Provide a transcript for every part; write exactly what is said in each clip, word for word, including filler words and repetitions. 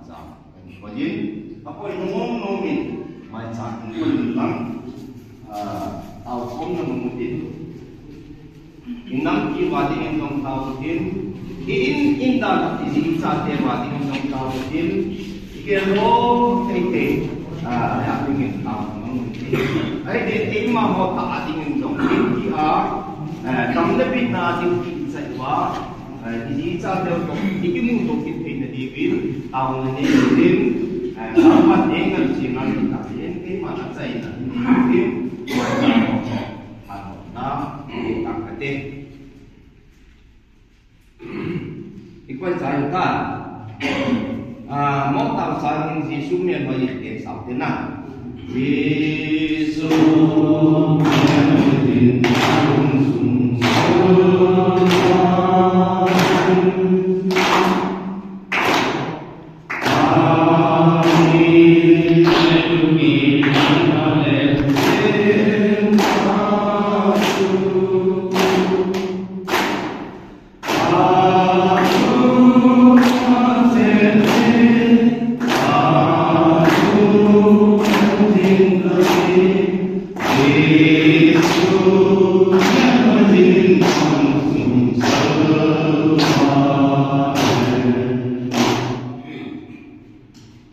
Jam, koi in, a koi nom nom in, mai chang in koi in lang, ah, tao khom na mu tin. In nampi va ding in jong tao tin, i in, in dan a i ji chate va ding in jong tao tin, i gel lo thei thei, ah, ya ding in tao mang tin. Ai de, eima ho ta ding in jong tin, ti a, eh, tam le pi na ding ti chai va, eh, i ji chate to, i kimu to kin thei na diuvin, tao na nei tin, eh, tao man nei ngal chi ngal ta tin, eima na chai na tin, tao na, tao na, tao na, tao na. I koi chai ta. Ah, mo tao chai in Jesu min hoi in ke sao te na. Jesu min hoi in sum sao.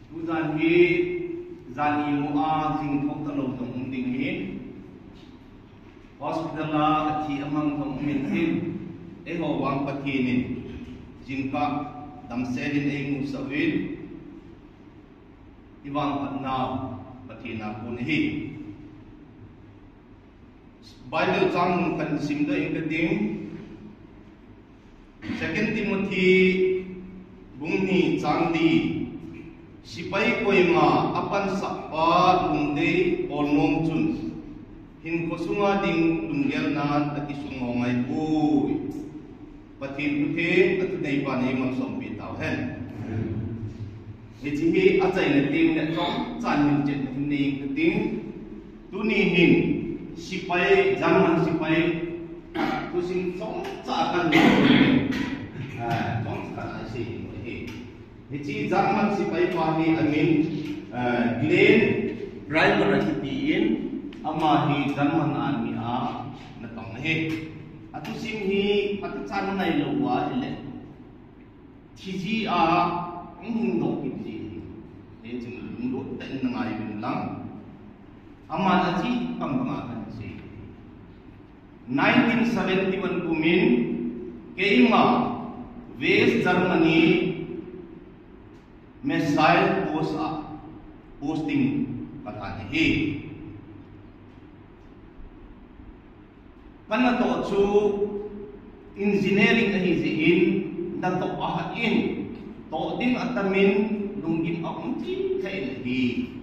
Tujan hi, jan imo a jing thok talou jong um ding ahin. Hospital a athi amang jong um in tin, eiho vang Pathen in jingkah damsel in eimusah uvin, i vangphatna Pathen a kon ahi. Bible chang mun khat sim doh ing kating. Second Timothy bung ni chang li, sepai koima apansah pa lungdei bol nom chun, hinkho sunga ding lunggel nan akisung ngai poi. Pathen thu theng, athu nei pa nei malsompi tau hen. Hiche hi achaina teng le chomcha hin chetna hin nei ing kating. Tuni hin sepai, German sepai, thusim chomcha kan, ah, chomcha kan sei hi. Hiche German sepai pa hi amin, ah, Glenn Reimer akiti in, ama hi German army a natong ahi. Athusim hi athusim nailou va ahile, thiji a hung hung doh kit ji ahi. Hichun lunglut tah in nangai uvin lang. Aman aji kam banga kan sei. Nineteen seventy-one kum in keima West Germany missile post a posting katan ahi. Kanatoh chu engineering ahi jeh in, natoh ahah in, toh ding atam in, lunggim aum cheh in ahi.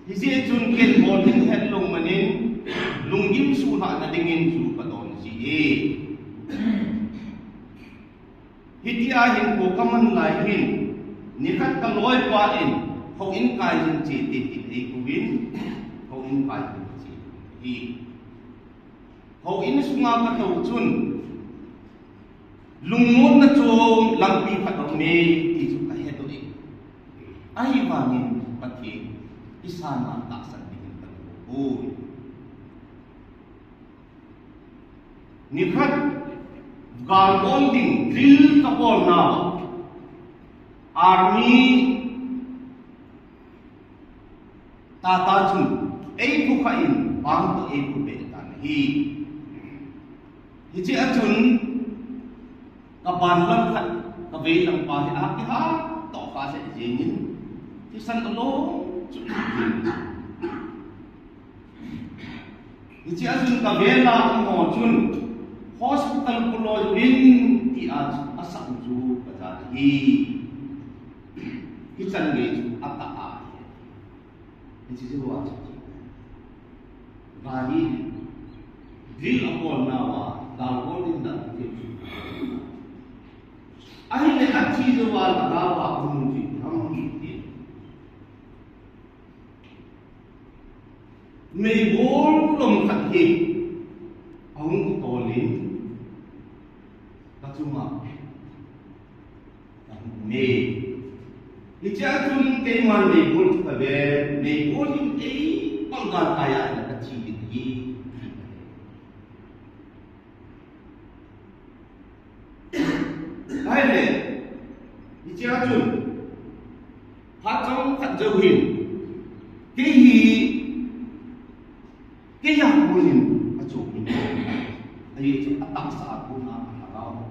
Hijeh chun ken bol ding hetlou man in, lunggim suhlhah na ding in chu kadon ji e. Hitia hinkho kaman lai hin, nikhat kaloipa in, houin kai jing cheh te tin eikou in, houin kai jing cheh hi. Houin sunga katou chun, lungmonna chu lampi khat aume ti chu kahedoh e. Ahivangin Pathen i sana tahsan dingin katou poi. Nikhat, gal bol ding drill kabol nauva, army tata chun eiphukhah in bang toh eiphupeh tan ahi. Hiche a chun kaban lam khat, kavei lam pa hi akiha toh kha lheh jeng in, thisan alom chun Hiche a chun kavela umho chun hospital koloi uvin tia chu asah u chu kajan ahi. Hichan gei chu atah ahi. Hiche chu achu. Gari drill abol nauva, gal bol ding dan chu. Ahile athi jouva lhagao a um ji ham ti. Meibol lom khat hi ahung tol in, kachunga ahung um e. Hichea chun keiman meibol chu kaven, meibol hin kei pang galkai a kathi ding ahi. Ahile, hichea chun, phat chomkhat jou hin, kei hi, kei a konin achom in, ahi chu atahsa a kon a alhagao.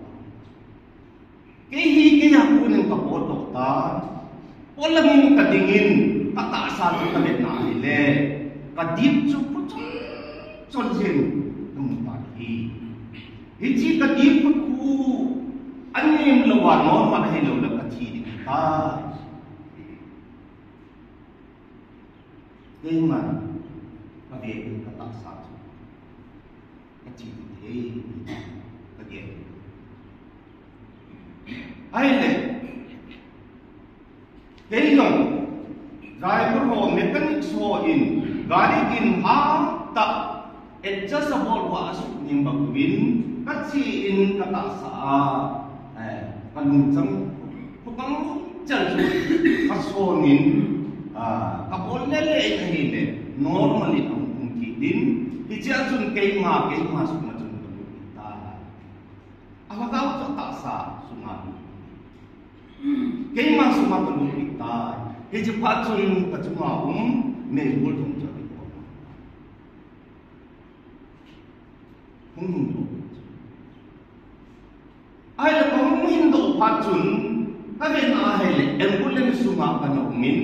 Kei hi kei a konin kapotdoh tan, polam in kadingin, katahsa chu kavetna ahile, kadip chu phuchon chon jeng in kamu tan ahi. Hiche kadip khu khu anem louva normal ahilou le kathi ding ahitai. Keiman kaven, katahsa chu kathi ding ahi, kagel. Ahile, kei jong, driver ho, mechanics ho in, gari gin hamtah, adjust abol uva asuhnem bang uvin, kache in katahsa a, eh, kalungchang, khopang chal chu kason in, ah, kabol lele in ahile, normal in ahung um kit in, hichea chun keima, keima sunga chun kalut kit tai. Alhagao chu atahsa sunga lut. Keima sunga kalut kit tai. Hiche phat chun kachunga um meibol jong chu akikol. Hung hin doh. Ahile kahung hin doh phat chun, kaven ahile ambulance sunga kana um in,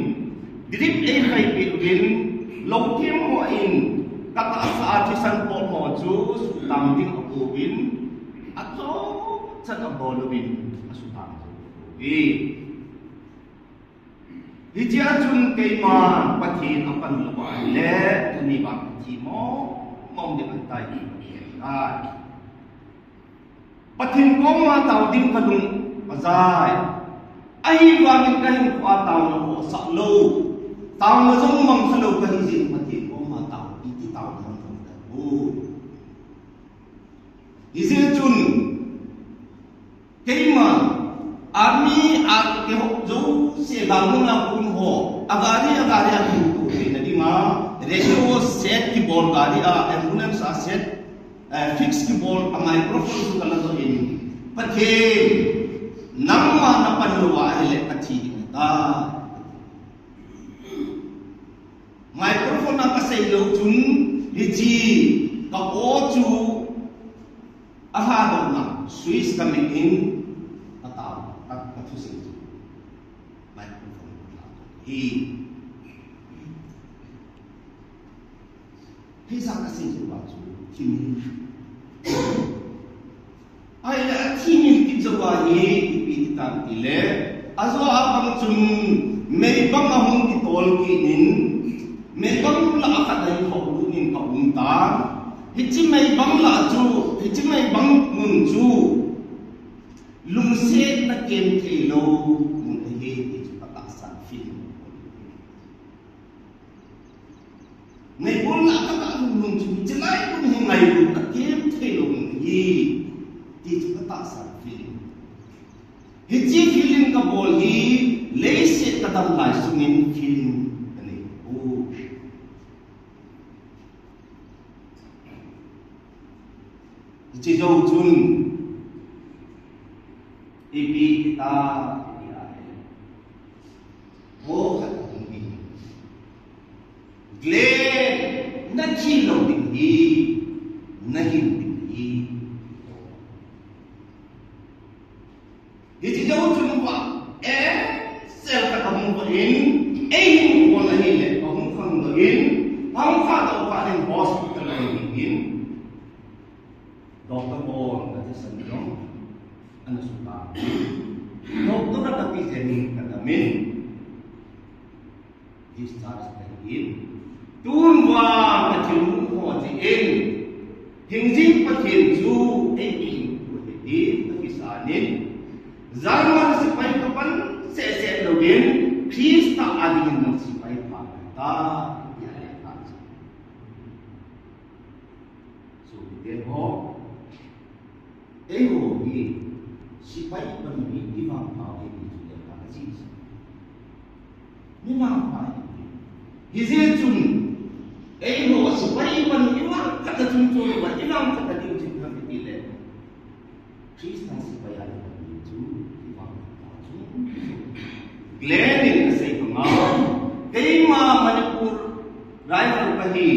drip eikhaipeh uvin, lou them ho in, katahsa a thisan pot ho chu sutang ding abouvin, achom chan abol uvin, asutang jou uve. Hichea chun keima Pathen apan lou ahile, tuni vang kathi mong mong ding ahitai ti kahet tai. Pathen koma tao ding kalung ajai. Ahivangin kahinkhoa taona khohsah lou, taona jong mangcha lou kahi jeh in Pathen koma tao, iti taona jong mangcha lou. Hijeh chun, keima, army a kihop jouse gamuna kon ho, agari, agari a kihuhdoh theina dinga, radio set kibol gari a, ambulance a set, eh, fix kibol a microphone chu kala doh in, Pathen, nangma napan lou ahile kathi ding ahitai. Microphone a kasei lou chun, hiche ka aw chu alhadohna switch kameh in, katao, ka, kathusei chu microphone alhadoh hi. Hiche a kasei jou uva chu thimil. Ahile athimil kit jou uva hi ipi ti tam tile, ajo a bang chun meibang ahung kitol kit in, meibang lah a khat ahin houlut in kaum tan. Hiche meibang lah chu, hiche meibang mun chu lungsetna kem theilou mun ahi ti chu katahsan feeling. Meibang lah a kagah lhung lhung chu, hiche lai mun hi ngailutna kem theilou mun ahi ti chu katahsan feeling. Hiche feeling kabol hi leiset kadam lai sungin feeling kanei u. Hiche jou chun ipi ita, ipi ahi. Ho khat ahung hi. Glenn, nathi lou ding hi, nahin ding hi. Hiche jou chun va, eh, sel khat ahung va in, eihin khol ahile, ahung khangdoh in, ahung khangdoh phat in hospital ahin. Doctor hon kathisan jong ana sutang. Doctor a kati jeng in kadam in, discharge kahin. Tun vang kathilmu ho jeh in, hingjing Pathen chu eipeh u ahi tin kakisan in, German sepai kapan seh seh louvin, Christa a dingin jong sepai pha kahi tai, tia le tan. Sopite ho, eiho hi sepai pan hi ivangpha u ahi ti chu lekha a kasei. Mimang pa hi. Hijeh chun, eiho sepai pan i vang khat a chun chu, i vang khat a ding chu ham i ti le. Christa sepai a ding chu, i vang khat a chun. Glenn in asei banga, keima Manipur Rifle kahi,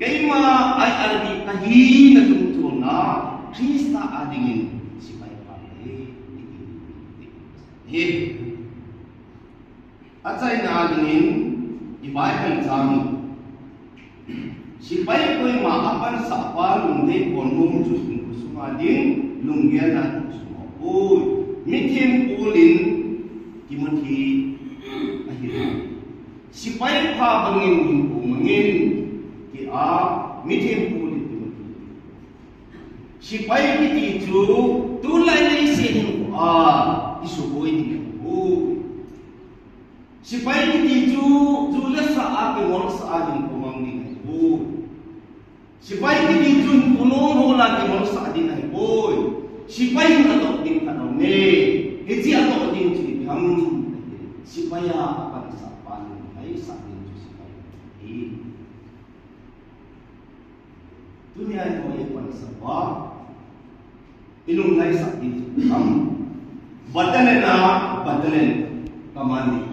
keima I R B kahi na chun chun a, Christa a dingin sepai pa kahi, i ti hi. Achaina a dingin, i Bible chang, sepai koima a pansah pa lungdei pon nom chu hinkho sunga ding, lunggel a sung poi. Mithem Paul in Timothy ahi. Sepai pha bangin hinkho mangin, tia Mithem Paul in Timothy. Sepai kiti chu, tulai leiset hinkho a, i suboi ding ahi poi. Sepai kiti chu, ju le sa a kingolsah a hinkho mang ding ahi poi. Sepai kiti chu, hinkho nom hol a kingolsah ding ahi poi. Sepai in atoh ding khat aume. Hiche atoh ding chu ipi ham. Sepai a, a pansah pa in, aisah ding chu sepai. I Tunia eiho i pansah pa, i lunglhaisah ding chu ham. Battalion a, battalion commanding.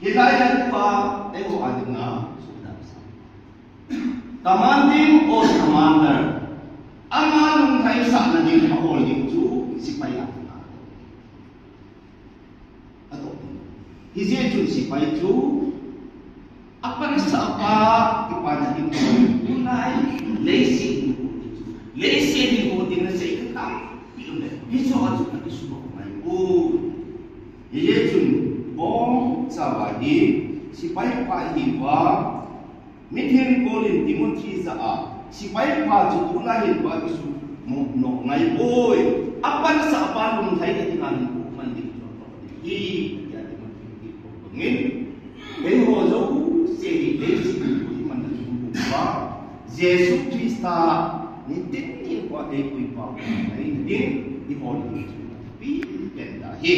Hilai a tua, eiho a dinga, sudam sa. Commanding or commander. Ama lunglhaisahna ding, a ol ding chu, sepai a dinga. Atoh. Hijeh chun sepai chu, a pansah pa, i pan a ding, tulai, leiset hinkho ding chu. Leiset hinkho ding nasei kha tam, pi um le, hiche a chu, a kisuboi ngai poi. Hijeh chun, bong chauva hi, sepai pa hi va, Mithem Paul in Timothy jah a, sepai pha chu tulai hin pa kisuboi ngai poi. A pansah pa lunglhai a dinga hinkho mang ding chu atoh ding ahi, tia Timothy in atoh bangin. Eiho jouse hi leiset hinkho hi mang ding pa. Jesu Christa nitin hinkho a eipui pa ngai ding, i hol ding chu pi pen ta hi.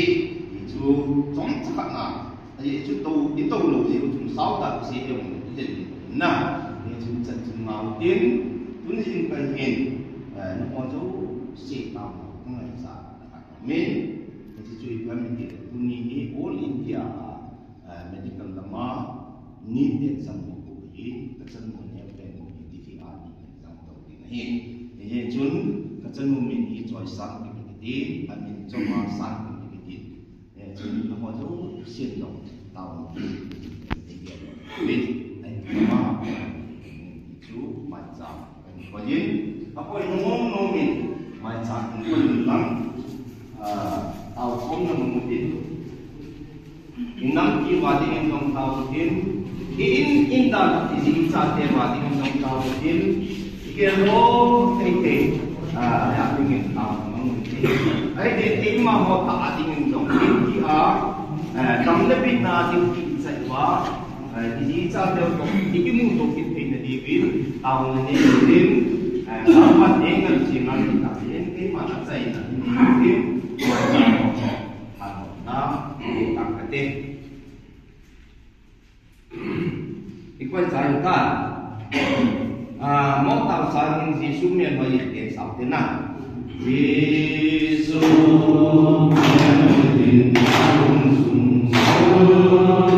Hichu chomcha khat na. Ahi chu tou, i tou lou jeh u chun sao ta kisei e mong le, i le le na. Hichu chan chun ngau tin, tuni jing kahin, eh, nangho jouse tao ka ngaichat na ka min. Hichu ipi ham itile tuni hi All India a, eh, medical lama NEET exam bol u hi, kachanu neo pen u hi Delhi a NEET exam tou ding ahi. Hichun kachanu min hi Choisang Engti kiti, amin chom a Sangkum Engti kiti. Eh, chun nangho jousen jong taona. Amen. Ai, ma, chu maicham kan koi in. Akoi nom nom in, maicham kan koi in lang. Ah, tao khom na mong tin. Inam ki va ding in jong tao tin. I in, in dan, i jing chate va ding in jong tao tin. Kelo thei thei, ah, ya ding in tao mang. Ai de, eima ho tah a ding in jong, in ki a, eh, tam le pi na ding ki chai va, eh, i ji cha teu jong, i kimu to kit thei na diuvin, taona nei din, eh, a pan e ngan chi ngan ta din, eima na chai na din, din, ha na, ta ka te. I koi chai u ta. Ah, mo tao sa in Jesu min hoi in ke sao te na. Jesu min hoi in ta lung sung sung.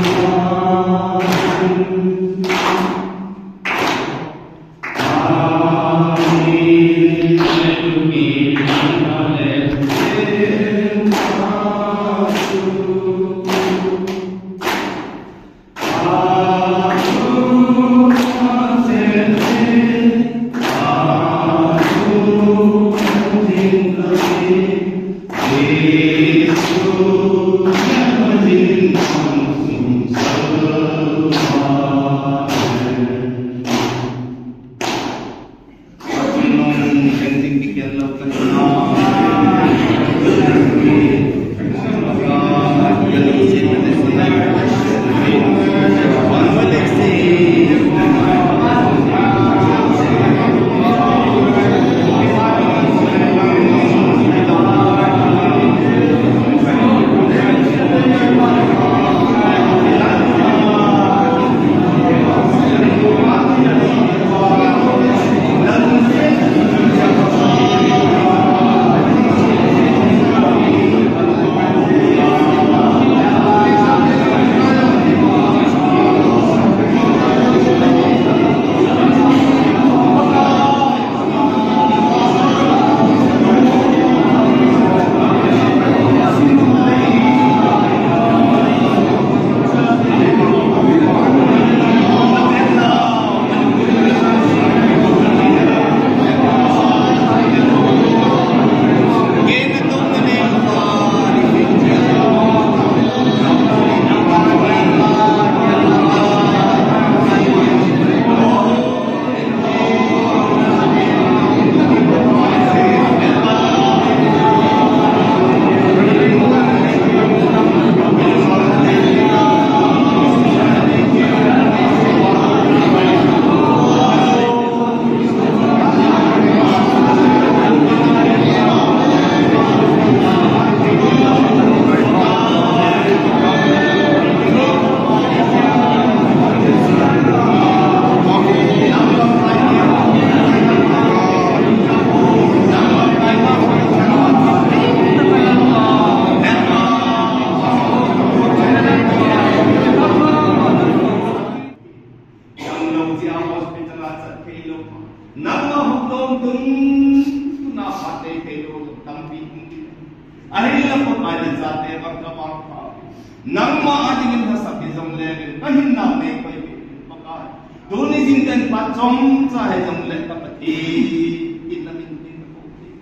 Nangma a dingin lhasam hijongle, ka hinnau neikoi peh uvin Pakai. Tuni jingkah in phat chomcha hijongle ka Pathen, in lam in ding ka ko ding.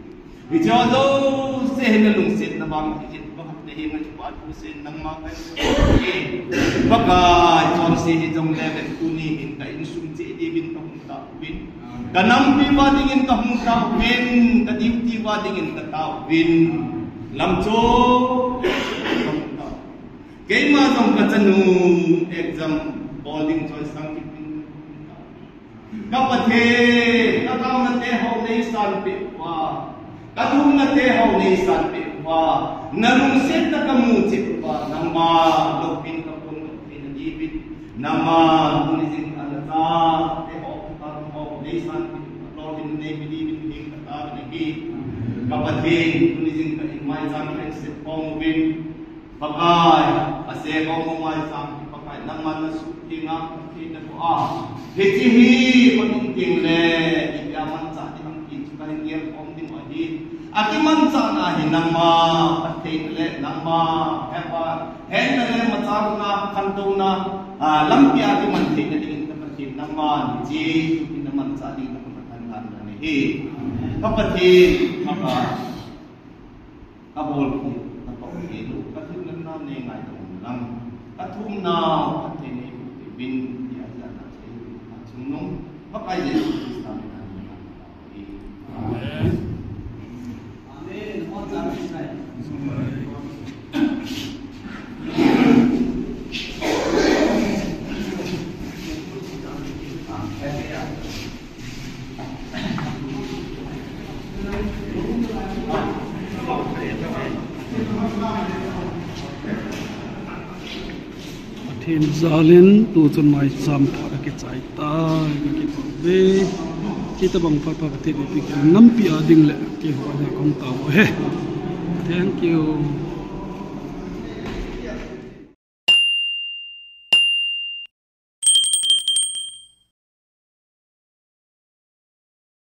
Hiche jouse hi na lungsetna vang hiche, Pakai, na henga kipa thu sen nangma ka Pakai, chonse hijongle, tuni hin ka insung cheh diuvin ka hung tauvin. Ka nampi uva dingin ka hung tauvin, ka duty uva dingin ka tauvin. Lamchom ka hung tau. Keima jong ka chanu exam bol ding choisang kit in ka hung tau. Ka Pathen, ka taona te ho neisan peh uva, ka thumna te ho neisan peh uva, na lungsetna ka mu cheh uva, nangma loupina ka pon lou theina diuvin, nangma tuni jingkah a na chate ho, ka thum ho neisan peh uva, lolhinna nei peh diuvin hing ka taona hi. Ka Pathen, tuni jingkah in maicham ka in sep khom uvin, Pakai, ase khom u maicham hi Pakai, nangma na suhtheng a, Pakai na ko a. Hiche hi, ka um tengle, ipi a manchah ding ham ti chu ka hin gel khom ding ahi. A kimanchahna hi nangma phattheina le, nangma hepa, hetna le, machana, khantouna, a, lampi a kiman theina dingin ka Pathen nangma ni che, in na manchah ding na ko na thandan na hi. Ka Pathen, Pakai. Ka bolpi, ka tohpi, ka thilna nei ngaidam un lang. Ka thumna, ka thei nei uvin, tia jana thei, ka chungnung, Pakai Jesu Christa min a. Amen. Amen. Pathen jalin tuchun maicham thah akichai tai, kakipah uve. Hitabang phat pha Pathen in eipeh nampi a ding le keiho a ding a kahung tao uve. Thank you.